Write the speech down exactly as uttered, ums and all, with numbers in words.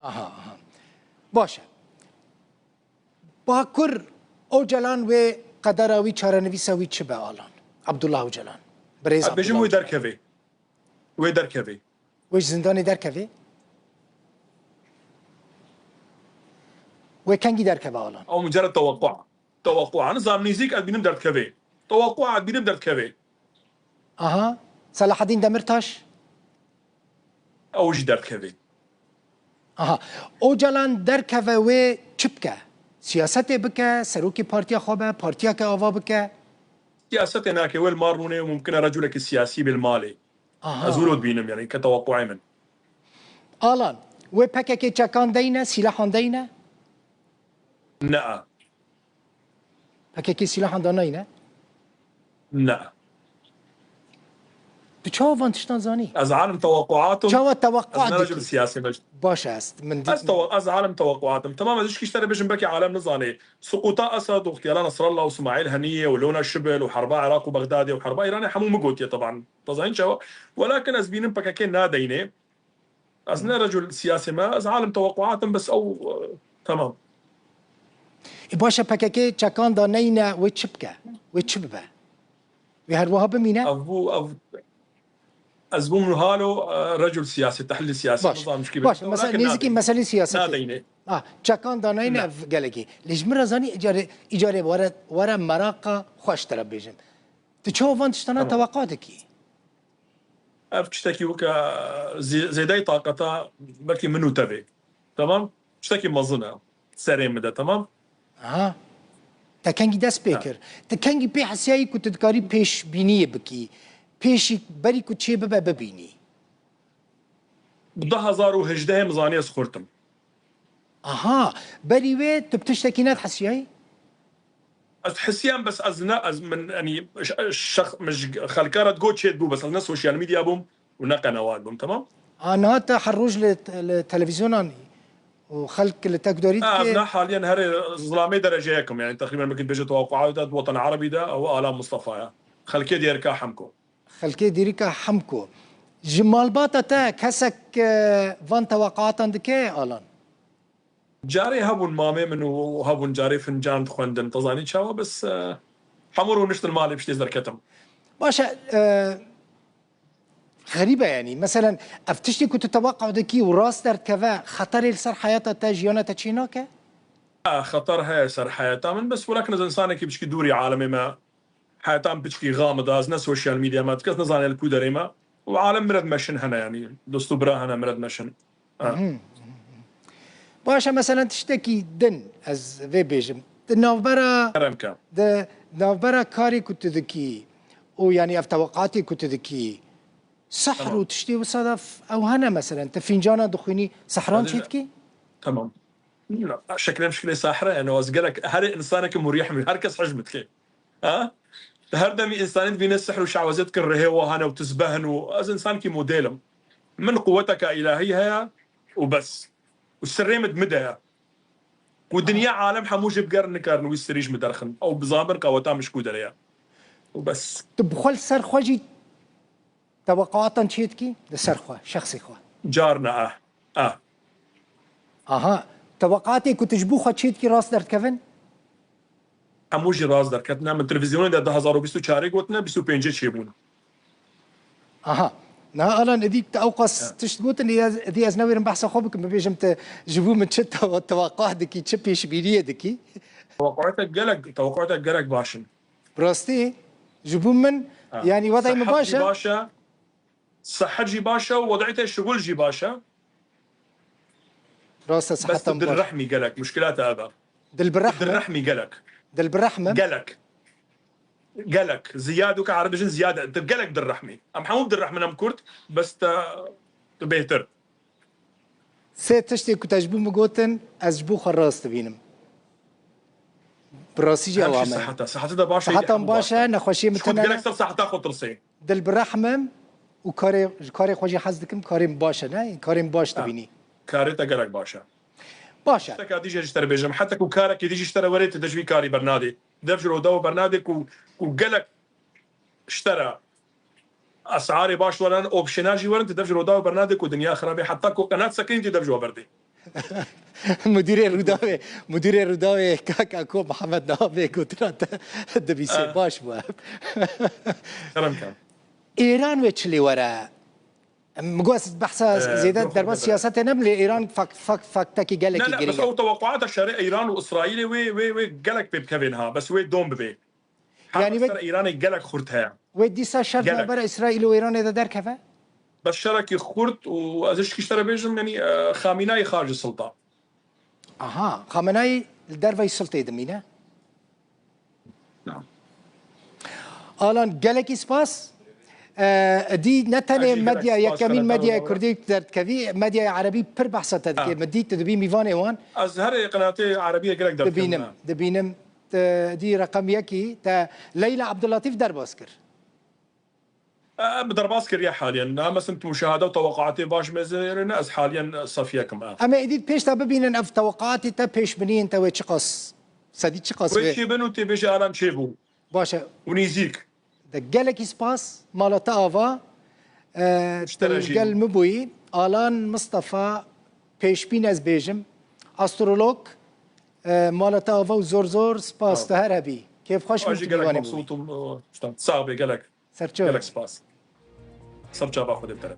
Aha, aha. Baş e. Bakur Ocalan wê qedera wî, çarenivîsa wî çi be, Alan? Abdullah Ocalan. Birêz Ez bêjim Abdullah wê Ocalan. Derkevê. Wê derkevê. Wê ji zindanê derkevê? Wê kengî derkeve, Alan? Ew mucerred tewaqua. Tewaqua. Nizam nîzîk ez bînim derdikevê. Tewaqua ez bînim derdikevê. Aha. Selahedîn Demirtaş? Ew jî derdikevê. Aha. Ocalan derkeve wê çi bike? Siyasetê bike, serokê partiya xwe be, partiyeke ava bike? Siyasetê nake, wê li mal rûnê û mumkin e reculekî siyasî bê li malê. Aha. Ez wilo dibînim, yani ke teweqûê min. Alan, wê P K K çekan deyne, sîlahan deyne? Nea. P K K sîlahan da neyne? Nea. Tu çawa van tiştan zanî? Ez alim teweqûatim. Çawa teweqûa dikî? Ez ne rejul siyasî me. Baş e, ez min dît. Ez, tewe, ez alim teweqûatim. Tamam, ez hişkî ji te re bêjim, belkî alem nizanê. Suquta Esad û îxtiyalana Nasrallah û Simaîl Heniyê û lona Şibil û herba Iraq û Bexdadê û herba Îranê hemû min gotiye teban. Te zanî çawa? Welakin ez bînim P K K nadeynê. Ez ne recul siyasî me, ez alim teweqûatim, bes ew, e, temam. E, baş e, P K K çekan da neyne, wê çi bike? Wê çi bibe? Wê her wiha bimîne? Ev bû, ev, ez bûm halo, e, recul siyasî, tehlîl siyasî, baş, nizanim çi bibe. Baş, mesela nêzîkî meselê siyasetê. Nadeyne. Ah, çekan da neyne ev gelekî. Lê ji min re zanî, îcarê, îcarê were, were meraqa xwe ji te re bêjim. Tu çawa van tiştana teweqa dikî? Ev tiştekî weke zê-, zêdeyî taqeta belkî min û te bê. Temam? Tiştekî mezin e. Serê min de, temam? Aha. Te kengî dest pê kir? Te kengî pê hesiyayî ku tu dikarî pêşbîniyê bikî? Pêşî berî ku çê bibe bibînî? Bi du hezar û hejdehê min zanî ez xurt im. Aha. Berî wê tu bi tiştekî nedihesiyayî? Ez hesiyam, bes ez ne, ez min, enî, ş-, şex-, min ji xelka re digot çê dibû, bes ez ne sosyal medya bûm û ne qenewat bûm, temam? A, niha te her roj li, li televîzyonan û xelk li te gudarî dike? Ez ne haliyen herê zilamê derece yekim, yani teqrîben belkî dibêje tewaquat de, di Watan Erebî de, ew Alan Mustafa ye. Xelkê diyerka Hemko. Xelkê dîrika Hemko. Ji malbata te kesek, e, van teweqatan dike, Alan? Carê hebûn mamê min û hebûn carê fincan dixwendin. Te zanî çawa, bes, e, hemû rûniştin malê piştê ez derketim. Baş e, e, xerîb e yanî. Meselen, ev tiştê ku tu teweqa dikî û rast derdikeve, xeterê li ser heyata te, jiyana te çê nake? A, xeter heye ser heyata min, bes welakin ez insanekî piçkî dûrî alemê me. Heta min piçkî xa min da, ez ne sosyal medya me, kes nizane li ku derê me. Û alem min re dimeşin hene, yanî dost û bira hene min re dimeşin. Ha. Baş e, meselen tiştekî din ez vê bêjim. Di navbera, Kerem ke. Di navbera karê ku tu dikî û yanî ev teweqatê ku tu dikî, sihr Tamam. û tiştê wisa da f-, ew hene meselen. Tu fîncana dixwînî, sihran Hadi çê de. dikî? Tamam. Şekilê şekilê sahre, yani ez gelek herê insanekî murîh min, her kes hej min dike. Ha? Her demî insanî dibîne sihr û şewezê dikin, rihê wan hene û tizbeh in û ez insankî model im. Min quweteke îlahî heye û bes. Û sirrê min di min de ye. Û dinya alem hemû jê bigerin nikarin wî sirrî ji min derxin. Ew bizanbin qeweta min ji ku derê ye. Û bes. Tu bi xwe li ser xwe jî teweqatan çê dikî? Li ser xwe, şexsê xwe. Car ne, eh. Eh. Aha. Teweqatê ku tu ji bo xwe çê dikî rast derdikevin? Hemû jî rast derketine. Min televîzyonê de du hezar û bîst û çarê gotine, bîst û pêncê çêbûn. Aha. Niha Alan, êdî te ewqas tişt gotin, êdî ez, êdî ez newêrim behsa xwe bikim, bibêjim te ji bo min çi tewe-, teweqah dikî, çi pêşbîniyê dikî? Teweqatek gelek, teweqatek gelek baş in. Bi rastî, ji bo min, Ha. yanî wedayê min Sehet baş jî e. baş e. Sehet jî baş e û wedayê te şugul jî baş e. Rast e, Bes seheta tu min baş. Dilrehmî gelek, muşkilata ev e. Dilbirehme. Dilrehmî gelek. Dilbirehme. Gelek. Gelek. Ziyad weke Ereb dijin ziyade. Tu gelek dilrehmî. Em hemû dilrehmin em Kurd, bes te, tu bêhtir. Sê tiştê ku te ji bo min gotin, ez ji bo xwe rast dibînim. Bi rastî jî ew Her şey ame. Seheta. Seheta de baş e, Seheta hemû baş e, baş e. Nexweşiyê min Ji xwe tune gelek ne. Ser seheta xwe tirsê. Dil bi rehm im û karê, ji karê xwe jî hez dikim, karê min baş e, ne? Karê min baş Ha. dibînî. Karê te gelek baş e. Baş e. Tişteka dî jî ji te re bêjim. Heta ku karekî dî jî ji te re were, tu dê ji vî karî bernadê. Dev ji roda û bernadê ku, ku gelek ji te re esarê baş werin, opsiyonel jî werin, tu dev ji roda û bernadê ku dinya xirab e. Heta ku qenat sekinî tu dev ji we berdê. Mudîrê Rûdawê, mudîrê Rûdawê kaka ko Mihemed Navê gotina te dibîsê. Ha. Baş bû. Kerem ke. Îran wê çi lê were? Min got ez behsa, e, zêde derba siyasetê nedim, lê Îran fak-, fak-, faktekî gelekî girîng e. Ne, ne, bes ew teweqûata şerê Îran û Îsraîlê wê, wê, wê gelek pê bikevên ha, bes wê dom bibê. Yanî wê ser Îranê gelek xurt heye. Wê dîsa şer di navbera Îsraîl û Îranê de derkeve? Bes şerekî xurt û ez hişkî ji te re bêjim, yanî, e, Xamînayî xaricî silta. Aha, Xamenayî li derveyî siltê dimîne. Alan, gelekî spas. E, dî ne tenê medya, yekemîn medyaya kurdî derdikevî, medyaya erebî pir behsa te dike. Ha. Min dî tu dibî mîvanê wan. Ez her qenatê erebiyê gelek derdikevim. Dibînim, dibînim. Te dî reqem yekî, te Leyla Abdullatîf derbas kir. E, bi derbas kiriye haliyen. Na, mesin tu muşahede û teweqatê baş mêzêrê ne, ez haliyen sef yekim, e. Em ê êdî pêş te bibînin ev teweqatê te, pêşbiniyên te wê çiqas, sedî çiqas wê? Wê çêbin û tê bêje Alan çêbû. Baş e. Û nîzîk. De gelekî spas, mala te ava, e, tu gel min bûyî. Alan Mistefa, pêşbîn ez bêjim. Astrolog, e, mala te ava û zor zor spas. Tu her hebî. Kêfxweş bûm tu mîvanê bûyî. Sağ ol, gelek. Serçe. Gelek spas. Ser çava Xwedê bi te re.